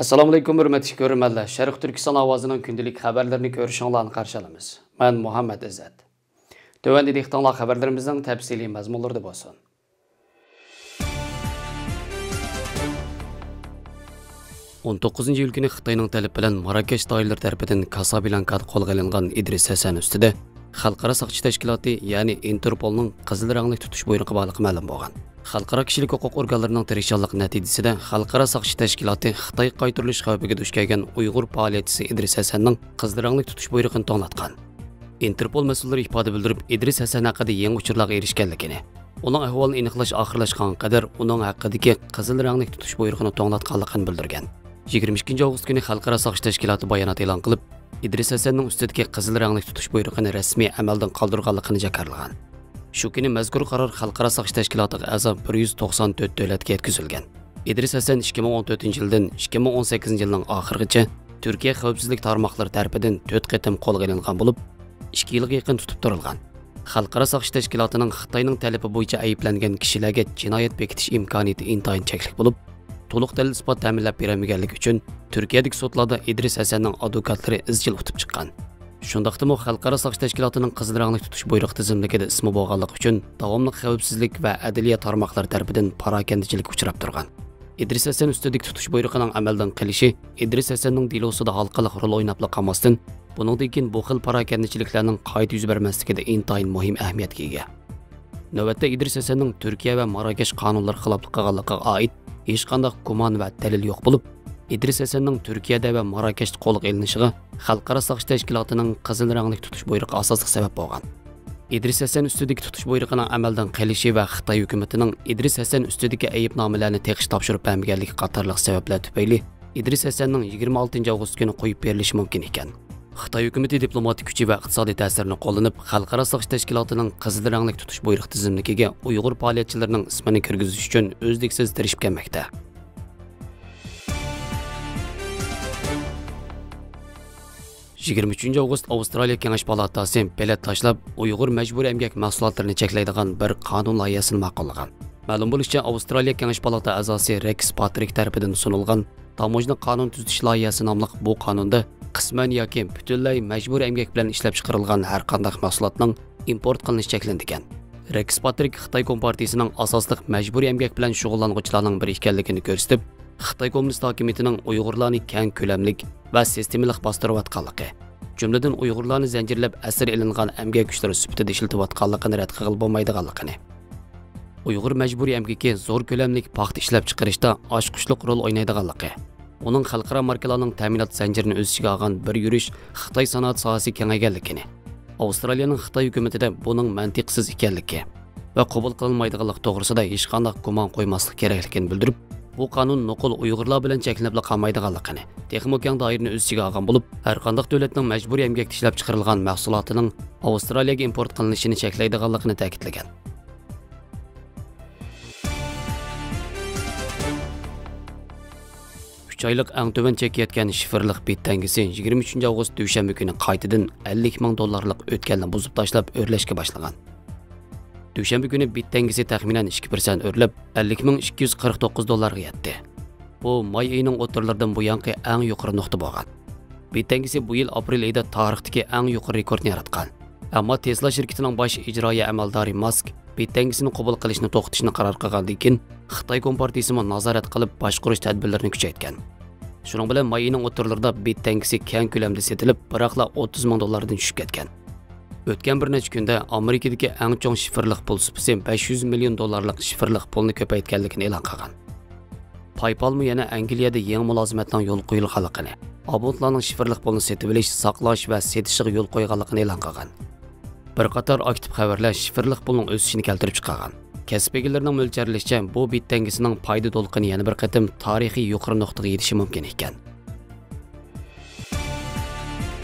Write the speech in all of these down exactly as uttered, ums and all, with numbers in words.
ئەسسالامۇئەلەيكۇم، ھۆرمەتلىك كۆرۈرمەنلەر. شەرقىي تۈركىستان ئاۋازىنىڭ كۈندىلىك خەۋەرلىرىنى كۆرۈشۈڭلارنى قارشى ئالىمىز. مەن مۇھەممەد ئىززەت. تۆۋەندە دىققىتىڭلار خەۋەرلىرىمىزنىڭ تەپسىلىي مەزمۇنلىرىدا بولسۇن. ئون توققۇزىنچى ئىيۇل كۈنى خىتاينىڭ تەلىپى بىلەن ماراكەش دائىرىلىرى تەرىپىدىن كاسابلانكادا قولغا ئېلىنغان ئىدرىس ھەسەن ئۈستىدە خەلقئارا ساقچى تەشكىلاتى، يەنى ئىنتېرپولنىڭ قىزىل رەڭلىك تۇتۇش بۇيرۇقى بارلىقى مەلۇم بولغان. خەلقئارا كىشىلىك ھوقۇق ئورگانلىرىنىڭ تىرىشچانلىقى نەتىجىسىدە خەلقئارا ساقچى تەشكىلاتى خىتايغا قايتۇرۇلۇش خەۋپىگە دۇچ كەلگەن ئۇيغۇر پائالىيەتچىسى ئىدرىس ھەسەننىڭ قىزىل رەڭلىك تۇتۇش بۇيرۇقىنى توڭلاتقان. ئىنتېرپول مەسئۇللىرى ئىپادە بىلدۈرۈپ، ئىدرىس ھەسەن ھەققىدە يېڭى ئۇچۇرلارغا ئېرىشكەنلىكىنى، ئۇنىڭ ئەھۋالىنى ئېنىقلاش ئاخىرلاشقانغا قەدەر ئۇنىڭ ھەققىدىكى قىزىل رەڭلىك تۇتۇش بۇيرۇقىنى توڭلاتقانلىقىنى بىلدۈرگەن. يىگىرمە ئىككىنچى ئاۋغۇست كۈنى خەلقئارا ساقچى تەشكىلاتى بايانات ئېلان قىلىپ، ئىدرىس ھەسەننىڭ ئۈستىدىكى قىزىل رەڭلىك تۇتۇش بۇيرۇقىنى رەسمىي ئەمەلدىن قالدۇرغانلىقىنى جاكارلىغان. شۇ كۈنى مەزكۇر قارار خەلقئارا ساقچى تەشكىلاتىغا ئەزا بىر يۈز توقسان تۆت دۆلەتكە يەتكۈزۈلگەن. ئىدرىس ھەسەن ئىككى مىڭ ئون تۆتىنچى يىلدىن ئىككى مىڭ ئون سەككىزىنچى يىلنىڭ ئاخىرىغىچە تۈركىيە خەۋپسىزلىك تارماقلىرى تەرىپىدىن تۆت قېتىم قولغا ئېلىنغان بولۇپ، ئىككى يىلغا يېقىن تۇتۇپ تۇرۇلغان. خەلقئارا ساقچى تەشكىلاتىنىڭ خىتاينىڭ تەلىپى بويىچە ئەيىبلەنگەن كىشىلەرگە جىنايەت بېكىتىش ئىمكانىيىتى ئىنتايىن چەكلىك بولۇپ، تولۇق دەلىل-ئىسپات تەمىنلەپ بېرەلمىگەنلىكى ئۈچۈن تۈركىيەدىكى سوتلاردا ئىدرىس ھەسەننىڭ ئادۋوكاتلىرى ئىزچىل ئۇتۇپ چىققان. شۇنداقتىمۇ خەلقئارا ساقچى تەشكىلاتىنىڭ قىزىل رەڭلىك تۇتۇش بۇيرۇقى تىزىملىكىدە ئىسمى بولغانلىقى ئۈچۈن داۋاملىق خەۋپسىزلىك ۋە ئەدلىيە تارماقلىرى تەرىپىدىن پاراكەندىچىلىككە ئۇچراپ تۇرغان. ئىدرىس ھەسەن ئۈستىدىكى تۇتۇش بۇيرۇقىنىڭ ئەمەلدىن قېلىشى ئىدرىس ھەسەننىڭ دېلوسىدا ھالقىلىق رول ئويناپلا قالماستىن، بۇنىڭدىن كېيىن بۇ خىل پاراكەندىچىلىكلەرنىڭ قايتا يۈز بەرمەسلىكىدە ئىنتايىن مۇھىم ئەھمىيەتكە ئىگە. نۆۋەتتە ئىدرىس ھەسەننىڭ تۈركىيە ۋە ماراكەش قانۇنلىرىغا خىلاپلىق قىلغانلىقىغا ئائىت ھېچقانداق گۇمان ۋە دەلىل يوق بولۇپ، ئىدرىس ھەسەننىڭ تۈركىيەدە ۋە ماراكەشتە قولغا ئېلىنىشىغا خەلقئارا ساقچى تەشكىلاتىنىڭ قىزىل رەڭلىك تۇتۇش بۇيرۇقى ئاساسلىق سەۋەب بولغان. ئىدرىس ھەسەن ئۈستىدىكى تۇتۇش بۇيرۇقىنىڭ ئەمەلدىن قېلىشى ۋە خىتاي ھۆكۈمىتىنىڭ ئىدرىس ھەسەن ئۈستىدىكى ئەيىبنامىلەرنى تېخىچە تاپشۇرۇپ بەرمىگەنلىكى قاتارلىق سەۋەبلەر تۈپەيلى ئىدرىس ھەسەننىڭ يىگىرمە ئالتىنچى ئاۋغۇست كۈنى قويۇپ بېرىلىشى مۇمكىن ئىكەن. خىتاي ھۆكۈمىتى دىپلوماتىك كۈچى ۋە ئىقتىسادىي تەسىرىنى قوللىنىپ، خەلقئارا ساقچى تەشكىلاتىنىڭ قىزىل رەڭلىك تۇتۇش بۇيرۇق تىزىملىكىگە ئۇيغۇر پائالىيەتچىلىرىنىڭ ئىسمىنى كىرگۈزۈش ئۈچۈن ئۈزلۈكسىز تىرىشىپ كەلمەكتە. يىگىرمە ئۈچىنچى ئاۋغۇست ئاۋسترالىيە كېڭەش پالاتاسى بېلەت تاشلاپ، ئۇيغۇر مەجبۇرىي ئەمگەك مەھسۇلاتلىرىنى چەكلەيدىغان بىر قانۇن لايىھەسىنى ماقۇللىغان. مەلۇم بولۇشىچە، ئاۋسترالىيە كېڭەش پالاتا ئەزاسى رېكس پاترىك تەرىپىدىن سۇنۇلغان تاموژنا قانۇن تۈزىتىش لايىھەسى ناملىق بۇ قانۇندا قىسمەن ياكى پۈتۈنلەي مەجبۇرىي ئەمگەك بىلەن ئىشلەپچىقىرىلغان ھەرقانداق مەھسۇلاتنىڭ ئىمپورت قىلىنىشى چەكلىنىدىكەن. رېكس پاترىك خىتاي كومپارتىيىسىنىڭ ئاساسلىق مەجبۇرىي ئەمگەك بىلەن شۇغۇللانغۇچىلارنىڭ بىرى ئىكەنلىكىنى كۆرسىتىپ، خىتاي كوممۇنىست ھاكىمىيىتىنىڭ ئۇيغۇرلارنى كەڭ كۆلەملىك ۋە سىستېمىلىق باستۇرۇۋاتقانلىقى، جۈملىدىن ئۇيغۇرلارنى زەنجىرلەپ ئەسىر ئېلىنغان ئەمگەك كۈچلىرى سۈپىتىدە ئىشلىتىۋاتقانلىقىنى رەت قىلغىلى بولمايدىغانلىقىنى، ئۇيغۇر مەجبۇرىي ئەمگىكى زور كۆلەملىك پاختا ئىشلەپچىقىرىشتا ئاچقۇچلۇق رول ئوينايدىغانلىقى، ئۇنىڭ خەلقئارا ماركىلارنىڭ تەمىنات زەنجىرىنى ئۆز ئىچىگە ئالغان بىر يۈرۈش خىتاي سانائەت ساھەسى كېڭەيگەنلىكىنى، ئاۋسترالىيەنىڭ خىتاي ھۆكۈمىتىدە بۇنىڭ مەنتىقسىز ئىكەنلىكى ۋە قوبۇل قىلىنمايدىغانلىقى توغرىسىدا ھېچقانداق گۇمان قويماسلىق كېرەكلىكىنى بىلدۈرۈپ، بۇ قانۇن نوقۇل ئۇيغۇرلار بىلەن چەكلىنىپلا قالمايدىغانلىقىنى، تېخىمۇ كەڭ دائىرىنى ئۆز ئىچىگە ئالغان بولۇپ، ھەرقانداق دۆلەتنىڭ مەجبۇرىي ئەمگەكتە ئىشلەپچىقىرىلغان مەھسۇلاتىنىڭ ئاۋسترالىيەگە ئىمپورت قىلىنىشىنى چەكلەيدىغانلىقىنى تەكىتلىگەن. ئۈچ ئايلىق ئەڭ تۆۋەن چەككە يەتكەن شىفېرلىق بىت تەڭگىسى يىگىرمە ئۈچىنچى ئاۋغۇست دۈشەنبە كۈنى قايتىدىن ئەللىك مىڭ دوللارلىق ئۆتكەلنى بۇزۇپ تاشلاپ ئۆرلەشكە باشلىغان. دۈشەنبە كۈنى بىت تەڭگىسى تەخمىنەن ئىككى پىرسەنت ئۆرلەپ، ئەللىك مىڭ ئىككى يۈز قىرىق توققۇز دوللارغا يەتتى. بۇ ماي ئېيىنىڭ ئوتتۇرىلىرىدىن بۇيانقى ئەڭ يۇقىرى نۇقتا بولغان. بىت تەڭگىسى بۇ يىل ئاپرېل ئېيىدا تارىختىكى ئەڭ يۇقىرى رېكورتنى ياراتقان. ئەمما تېسلا شىركىتىنىڭ باش ئىجرائىيە ئەمەلدارى ماسك بىت تەڭگىسىنى قوبۇل قىلىشنى توختىتىشنى قارار قىلغاندىن كېيىن، خىتاي كومپارتىيىسىمۇ نازارەت قىلىپ باشقۇرۇش تەدبىرلىرىنى كۈچەيتكەن. شۇنىڭ بىلەن ماي ئېيىنىڭ ئوتتۇرىلىرىدا بىت تەڭگىسى كەڭ كۆلەمدە سېتىلىپ، بىراقلا ئوتتۇز مىڭ دوللاردىن چۈشۈپ كەتكەن. ئۆتكەن بىر نەچچە كۈندە ئامېرىكىدىكى ئەڭ چوڭ شىفېرلىق پۇل سۇپىسى بەش يۈز مىليون دوللارلىق شىفېرلىق پۇلنى كۆپەيتكەنلىكىنى ئېلان قىلغان. پايپالمۇ يەنە ئەنگلىيەدە يېڭى مۇلازىمەتنىڭ يولغا قويۇلغانلىقىنى، ئابونتلارنىڭ شىفېرلىق پۇلنى سېتىۋېلىش، ساقلاش ۋە سېتىشىغا يول قويغانلىقىنى ئېلان قىلغان. بىر قاتار ئاكتىپ خەۋەرلەر شىفېرلىق پۇلنىڭ ئۆسۈشىنى كەلتۈرۈپ چىقارغان. كەسىپ ئىگىلىرىنىڭ مۆلچەرلىشىچە، بۇ بىت تەڭگىسىنىڭ پايدا دولقۇنى يەنە بىر قېتىم تارىخىي يۇقىرى نۇقتىغا يېتىشى مۇمكىن ئىكەن.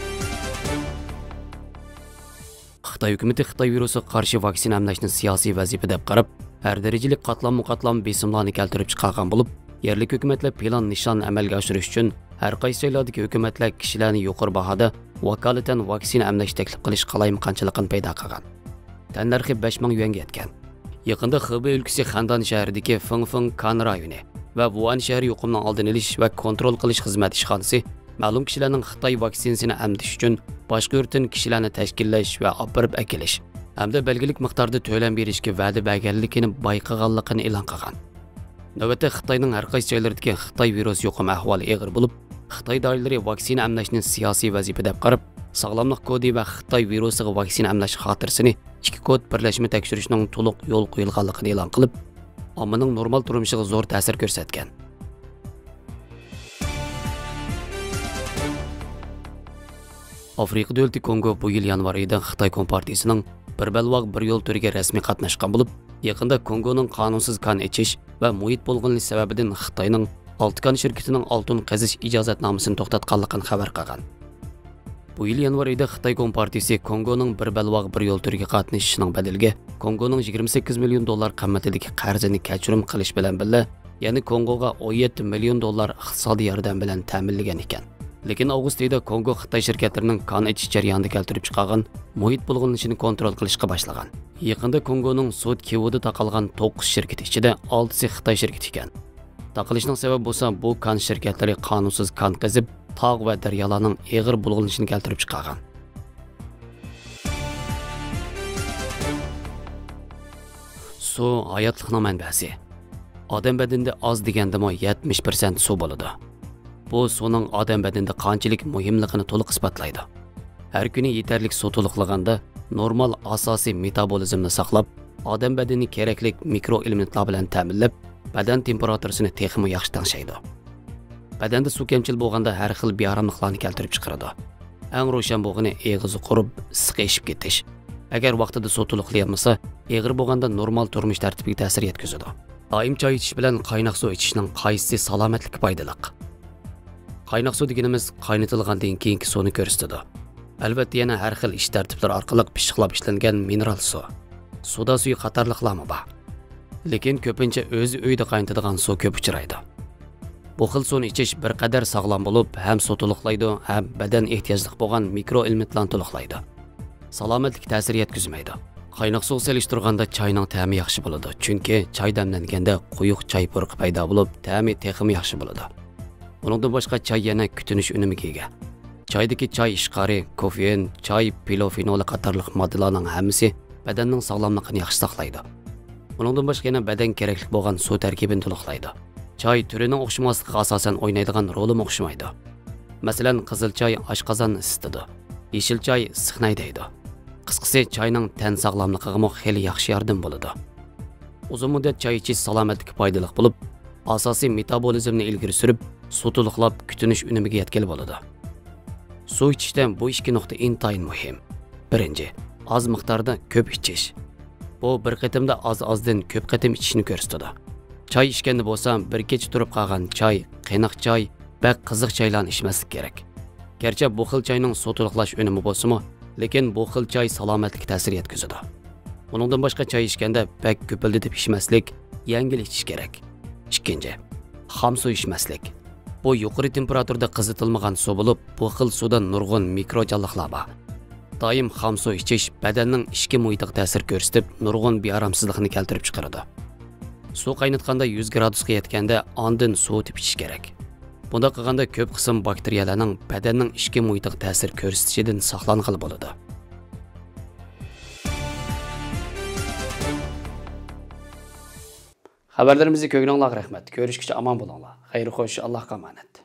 خىتاي ھۆكۈمىتى خىتاي ۋىرۇسىغا قارشى ۋاكسىنا ئەملەشنى سىياسىي ۋەزىپە دەپ قاراپ، ھەر دەرىجىلىك قاتلاممۇ قاتلام بېسىملارنى كەلتۈرۈپ چىقارغان بولۇپ، يەرلىك ھۆكۈمەتلەر پىلان نىشان ئەمەلگە ئاشۇرۇش ئۈچۈن ھەر قايسى جايلاردىكى ھۆكۈمەتلەر كىشىلەرنى يۇقىرى باھادا ۋاكالىتەن ۋاكسىنا ئەملەش تەكلىپ قىلىش قالايمىقانچىلىقىنى پەيدا قىلغان. تەننەرخى بەش مىڭ يۈەنگە يەتكەن. يېقىندا خېبېي ئۆلكىسى خەندان شەھىرىدىكى فېڭفېڭ كان رايونى ۋە ۋۇئەن شەھەر يۇقۇمنىڭ ئالدىنى ئېلىش ۋە كونترول قىلىش خىزمەت ئىشخانىسى مەلۇم كىشىلەرنىڭ خىتاي ۋاكسىنىسىنى ئەمدىش ئۈچۈن باشقا يۇرتتىن كىشىلەرنى تەشكىللەش ۋە ئاپىرىپ ئەكېلىش ھەمدە بەلگىلىك مىقداردا تۆلەم بېرىشكە ۋەدە بەرگەنلىكىنى بايقىغانلىقىنى ئېلان قىلغان. نۆۋەتتە خىتاينىڭ ھەر قايسى جايلىرىدىكى خىتاي ۋىرۇسى يۇقۇم ئەھۋالى ئېغىر بولۇپ، خىتاي دائىرىلىرى ۋاكسىنا ئەملەشنى سىياسىي ۋەزىپە دەپ قاراپ، ساغلاملىق كودى ۋە خىتاي ۋىرۇسىغا ۋاكسىنا ئەملەش خاتىرىسىنى ئىككى كود بىرلەشمە تەكشۈرۈشنىڭ تولۇق يولغا قويۇلغانلىقىنى ئېلان قىلىپ، ئاممىنىڭ نورمال تۇرمۇشىغا زور تەسىر كۆرسەتكەن. ئافرىقا دۆلىتى كونگو بۇ يىل يانۋار ئېيىدا خىتاي كومپارتىيىسىنىڭ بىر بەلباغ، بىر يول تۈرىگە رەسمىي قاتناشقان بولۇپ، يېقىندا كونگونىڭ قانۇنسىز كان ئېچىش ۋە مۇھىت بۇلغىنىش سەۋەبىدىن خىتاينىڭ ئالتە كان شىركىتىنىڭ ئالتۇن قېزىش ئىجازەتنامىسىنى توختاتقانلىقىنى خەۋەر قىلغان. بۇ يىل يانۋار ئېيىدا خىتاي كومپارتىيىسى كونگونىڭ بىر بەلباغ، بىر يول تۈرىگە قاتنىشىشىنىڭ بەدىلىگە كونگونىڭ يىگىرمە سەككىز مىليون دوللار قىممىتىدىكى قەرزىنى كەچۈرۈم قىلىش بىلەن بىللە، يەنى كونگوغا ئون يەتتە مىليون دوللار ئىقتىسادىي ياردەم بىلەن تەمىنلىگەن ئىكەن. لېكىن ئاۋغۇست ئېيىدا كونگو خىتاي شىركەتلىرىنىڭ كان ئېچىش جەريانىدا كەلتۈرۈپ چىقارغان مۇھىت بۇلغىنىشىنى كونترول قىلىشقا باشلىغان. يېقىندا كونگونىڭ سود كيۇدا تاقالغان توققۇز شىركىتى ئىچىدە ئالتىسى خىتاي شىركىتى ئىكەن. تاقىلىشنىڭ سەۋەبى بولسا بۇ كان شىركەتلىرى قانۇنسىز كان قېزىپ، تاغ ۋە دەريالارنىڭ ئېغىر بۇلغىنىشىنى كەلتۈرۈپ چىقارغان. سۇ ھاياتلىقنىڭ مەنبەسى. ئادەم بەدىنىدە ئاز دېگەندىمۇ يەتمىش پىرسەنت سۇ بولىدۇ. بۇ سۇنىڭ ئادەم بەدىنىدە قانچىلىك مۇھىملىقىنى تولۇق ئىسپاتلايدۇ. ھەر كۈنى يېتەرلىك سۇ تولۇقلىغاندا، نورمال ئاساسىي مېتابولىزمنى ساقلاپ، ئادەم بەدىنىنى كېرەكلىك مىكرو ئېلېمېنتلار بىلەن تەمىنلەپ، بەدەن تېمپېراتۇرىسىنى تېخىمۇ ياخشى تەڭشەيدۇ. بەدەندە سۇ كەمچىل بولغاندا ھەر خىل بىئاراملىقلارنى كەلتۈرۈپ چىقىرىدۇ. ئەڭ روشەن بولغىنى ئېغىزى قۇرۇپ، ئىسسىقى ئېشىپ كېتىش. ئەگەر ۋاقتىدا سۇ تولۇقلىيالمىسا، ئېغىر بولغاندا نورمال تۇرمۇش تەرتىپىگە تەسىر يەتكۈزىدۇ. دائىم چاي ئىچىش بىلەن قايناق سۇ ئىچىشنىڭ قايسىسى سالامەتلىككە پايدىلىق؟ قايناق سۇ دېگىنىمىز قاينىتىلغاندىن كېيىنكى سۇنى كۆرسىتىدۇ. ئەلۋەتتە، يەنە ھەر خىل ئىش تەرتىپلىرى ئارقىلىق پىششىقلاپ ئىشلەنگەن مىنېرال سۇ، سودا سۈيى قاتارلىقلارمۇ بار. لېكىن كۆپىنچە ئۆز ئۆيىدە قاينىتىدىغان سۇ كۆپ ئۇچرايدۇ. بۇ خىل سۇنى ئىچىش بىر قەدەر ساغلام بولۇپ، ھەم سۇ تولۇقلايدۇ، ھەم بەدەن ئېھتىياجلىق بولغان مىكرو ئېلېمېنتلارنى تولۇقلايدۇ. سالامەتلىككە تەسىر يەتكۈزمەيدۇ. قايناق سۇغا سېلىشتۇرغاندا چاينىڭ تەمى ياخشى بولىدۇ، چۈنكى چاي دەملەنگەندە قويۇق چاي پۇرىقى پەيدا بولۇپ، تەمى تېخىمۇ ياخشى بولىدۇ. ئۇنىڭدىن باشقا چاي يەنە كۈتۈنۈش ئۈنۈمىگە ئىگە. چايدىكى چاي ئىشقارى، كوفېئىن، چاي پلېفېنولى قاتارلىق ماددىلارنىڭ ھەممىسى بەدەننىڭ ساغلاملىقىنى ياخشى ساقلايدۇ. ئۇنىڭدىن باشقا يەنە بەدەنگە كېرەكلىك بولغان سۇ تەركىبىنى تولۇقلايدۇ. چاي تۈرىنىڭ ئوخشىماسلىقىغا ئاساسەن ئوينايدىغان رولىمۇ ئوخشىمايدۇ. مەسىلەن، قىزىل چاي ئاشقازان ئىسسىتىدۇ، يېشىل چاي ئىسسىقنى ھەيدەيدۇ. قىسقىسى، چاينىڭ تەن ساغلاملىقىغىمۇ خېلى ياخشى ياردىمى بولىدۇ. ئۇزۇن مۇددەت چاي ئىچىش سالامەتلىككە پايدىلىق بولۇپ، ئاساسىي مېتابولىزمنى ئىلگىرى سۈرۈپ، سۇ تولۇقلاپ، كۈتۈنۈش ئۈنۈمىگە يەتكىلى بولىدۇ. سۇ ئىچىشتە بۇ ئىككى نۇقتا ئىنتايىن مۇھىم. بىرىنچى، ئاز مىقداردا كۆپ ئىچىش. بۇ بىر قېتىمدا ئاز-ئازدىن كۆپ قېتىم ئىچىشنى كۆرسىتىدۇ. چاي ئىچكەندە بولسا، بىر كېچە تۇرۇپ قالغان چاي، قېنىق چاي، بەك قىزىق چايلارنى ئىچمەسلىك كېرەك. گەرچە بۇ خىل چاينىڭ سۇ تولۇقلاش ئۈنۈمى بولسىمۇ، لېكىن بۇ خىل چاي سالامەتلىككە تەسىر يەتكۈزىدۇ. ئۇنىڭدىن باشقا، چاي ئىچكەندە بەك گۈپۈلدىتىپ ئىچمەسلىك، يەڭگىل ئىچىش كېرەك. ئىككىنچى، خام سۇ ئىچمەسلىك. بۇ يۇقىرى تېمپېراتۇرىدا قىزىتىلمىغان سۇ بولۇپ، بۇ خىل سۇدا نۇرغۇن مىكرو جانلىقلار بار. دائىم خام سۇ ئىچىش بەدەننىڭ ئىچكى مۇھىتىغا تەسىر كۆرسىتىپ، نۇرغۇن بىئارامسىزلىقنى كەلتۈرۈپ چىقىرىدۇ. سۇ قايناتقاندا يۈز گرادۇسقا يەتكەندە، ئاندىن سوۋۇتۇپ ئىچىش كېرەك. بۇنداق قىلغاندا كۆپ قىسىم باكتېرىيەلەرنىڭ بەدەننىڭ ئىچكى مۇھىتىغا تەسىر كۆرسىتىشىدىن ساقلانغىلى بولىدۇ. خەۋەرلىرىمىزنى كۆرگىنىڭلارغا رەھمەت. كۆرۈشكىچە ئامان بولۇڭلار. خەير خوش، ئاللاھقا ئامانەت.